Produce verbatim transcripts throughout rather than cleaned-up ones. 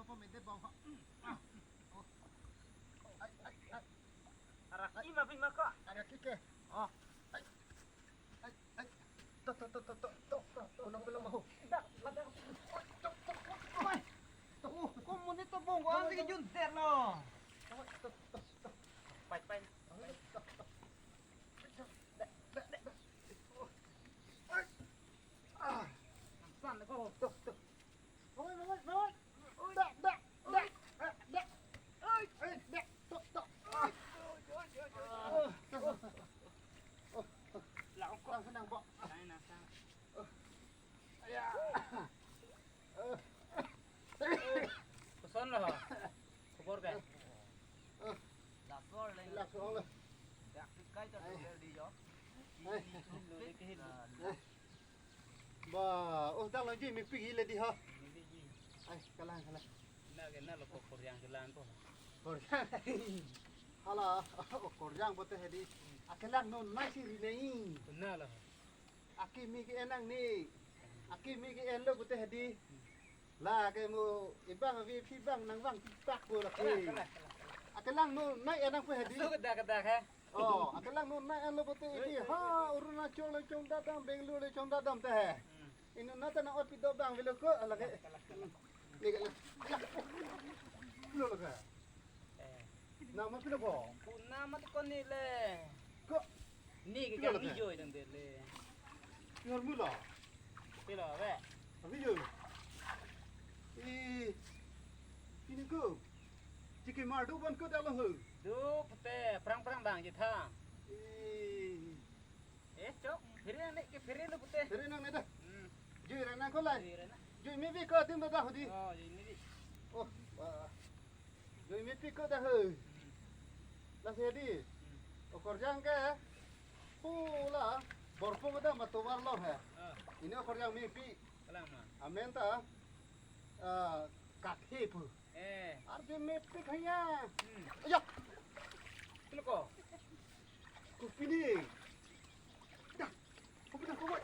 Pom ede bom ha. Ah. Oh. Ai, ai, ai. Araki ma pi ma ko. Araki ke. Oh. Ai. Ai, ai. To, to, to, to, to, to, to. Kulang, kulang, mahu. Dak, dak. To, to, to. Oi. To. Oh, ko monit to bong ko ang ke jun ter no. To, to, to, to. Pai, pai. To, to, to. Dak, dak, dak. Ai. Ah. San ko. To, to. Oi, oi, oi. Dak, dak, dak. Eh, dak. Oi, oi, dak. Tok, tok. Oi, oi, oi, oi, oi. Oh, oh. Lang ko. Lang senang, Bo. Lang, lang, lang. Oh. Aya. Oh. Koson lo ho? Khobor ke? Oh. Laso le. Laso le. Dak kai ta. Ai. Di jo. Ai. Ini tuh lo dikehil. Ai. Ba, oh, ta lo ji mepik le di ha. Ai, kalang, kalang. Na ke na lo ko koryang kelang ko. Koryang. Hala, oh, koryang bote hedi. Akelang non nai si ri nei. Na lo. Akimi ke-en nangne. Akimi ke-en lo bote hedi. La ke mo ibang avi phi bang nang bang pipak ko la ke. Kalang, kalang, kalang. Akelang non nai en nang pu hedi. Asu kedak kedak he. Oh, akelang non nai en lo bote edi ha, Arunachal le chongdadam, Bangalore le chongdadam te he. Hmm. Inut nat na ot pido bang velo ko, ala ke. Kalang, kalang, kalang. Ni ke la. Lo lo ka. Eh. Nama pilo ko? Nama ti ko ni le. Ko. Ni ke pilo kami ke? Joi dang de le. Pilo mula. Pilo be. Abi joi. Eh. Ini ko. Jiki mar do ban ko dalo ho. Do pute prang prang bang jitha. Eh. Eh, chok, phere ne ke phere lo pute. Phere nang ne da. Hmm. Joi rana ko lai. Joi rana. Joi me bi ko adim da hudi. Oh, joi me bi. Oh, ah. Joi mepik ko da ho. Hmm. Lasi hedi. Hmm. Okorjang ke. Pula. Borpong da matovar lo he. Ah. Ini okorjang mepik. Kalang ma. Amen ta. Ah, kakhe pu. Eh. Arje mepik haya. Hmm. Ayo. Pilo ko. Kupini. Dah. Kupini ko boy.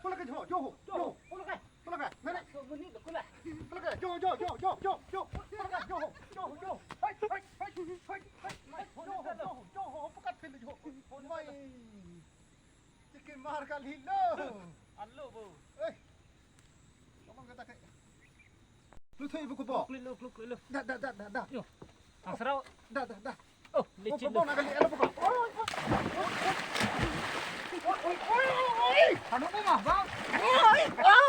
Ko lagi jo, jo, jo. Ko lagi. Ko lagi. Mana? Ko muni ko lagi. Ko lagi. Jo, jo, jo, jo, jo, jo. Ko lagi. Jo, jo, jo. Hai, hai, hai, hai, hai. Jo, jo, jo. Pekat pin jo. Mai. Chicken marka lilo. Alo bo. Eh. Kamu kata ke. Lu thui ibu kubo. Kluk, kluk, kluk, kluk. Da, da, da, da, da. Yo. Ang sarao. Da, da, da. Oh, licin. Kubo na kali elo kubo. Oi, oi, oi. Oi, oi, oi, oi. Ano ko ma, bang? Oi, oi.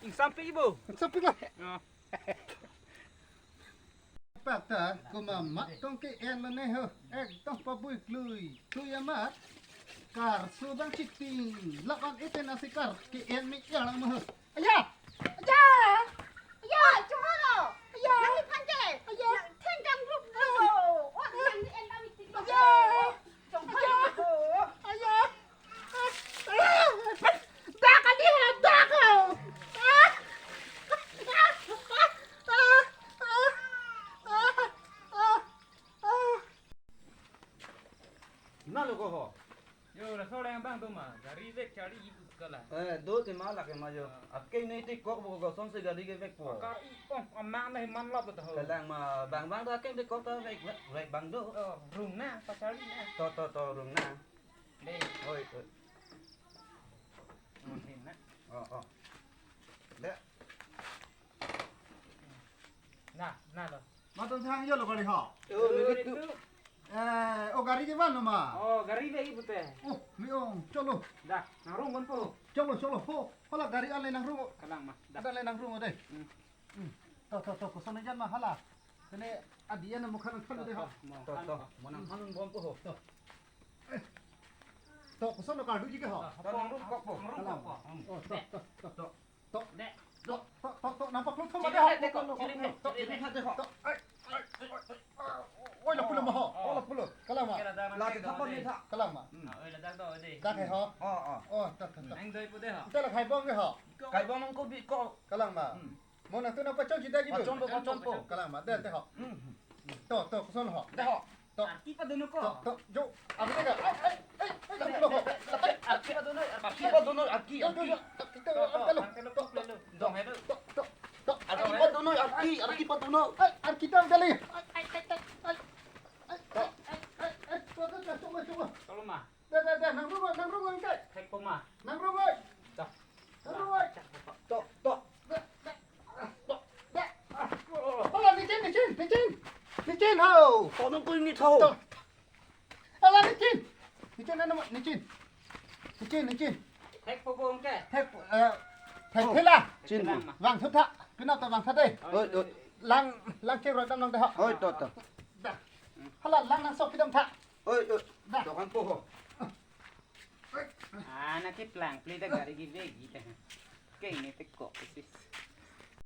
Ing sampi ibu. Sampi lah. Ya. Pata kuma mat tong ke-en lo ne ho. Ekdom pabui klui. Klui amat. Karso bang chiting. Laban iten asi kar ke-en mi ya lang mo ho. Aya! Aya! Aya! Chungalo! Aya! Yang iphante! Aya! Yang thenjang grup lo! Oh, yang di-en kami tinggal. Aya! Chungalo! Aya! Dak kali ha, dak ha. Na lo ko ho. Yo, la so lang bang do ma. Gari vek charli ibu kala. Eh, do te ma la ke ma yo. Ah. Apke ne te kok bo ko son se gari ke vek po. Kar i ong amang na man lap ta ho. Kalang ma bang bang do apke te kok ta vek vek bang do. Oh, rung na, pa charli na. To to to rung na. Dei. Oi, oi. Hmm, hin na. Oh, oh. De. Na, na lo. Matong thang yo lo gari ho. Oh, ni tu. Eh, oh gari ke van lo ma. Oh, gari le ibu te. Oh, mi ong, cholo. Da, nang rung bon po. Cholo, cholo. Ho, hala gari ale nang rung. Kalang ma. Da. Ada le nang rung de. Hmm. Hmm. To, to, to, koson jan ma hala. Kene adian mo khan khan de ho. To, to, mo nang khan bon po ho. To. To, koson lo kardu ji ke ho. To, nang rung kok po. Nang rung kok po. Oh, to, to, to, to. To. De. To, to, to, to, nang paklo thom de ho. Chili de ko, chili de, chili de ho. To, ai, ai, ai, ai. Oi, la pulo ma ho. Oh, la pulo. Kalang ma. Kira da man. La ke thapon ni tha. Kalang ma. Hmm. Ah, oi, la dak do de. Dak he ho. Oh, oh. Oh, to, to, to. Ang doi pu de ho. Te la khai bong ke ho. Kai bong nang ko bi ko. Kalang ma. Hmm. Mo nang tu nang pachon ji da ji bu. Pachon po, pachon po. Kalang ma, de te ho. Hmm. To, to, koson ho. De ho. To. Arki padono ko. To, to, jo. Abi de ka. Ai, ai, ai, ai, la pulo ho. Arki padono, arki. Arki padono. Yo, yo, yo, kita, kita, kita, kita, kita, kita, kita, kita, arki patuno, arki, arki patuno. Ai, arki ta kali. Ai, ai, ai, ai, ai. Ai, ai, ai, ai, ai. Tuh, tuh, tuh, coba, coba. Kalau mah. Dah, dah, dah, nang rumah, nang rumah, Angkai. Hai, koma. Nang rumah. Dah. Nang rumah. Tok, tok. Dah, dah. Tok, dah. Hala, nichin, nichin, nichin. Nichin, hao. Tok, nang kui ni thau. Tok. Hala, nichin. Nichin, ano, nichin. Nichin, nichin. Thek po bong ke? Thek, eh, thek Oh. thela. Chin. Thek thela ma. Vang thut tha. Pina ta vang tha de. Oi, oi. Lang, lang ke roi dam lang de ha. Oi, to, to. Dah. Hala, lang nang sok kidam tha. Oi, oi. Dah. Dokan po ho. Ah, na ke plang, pli da gari ki ve ki ta. Ke ini te ko, isi.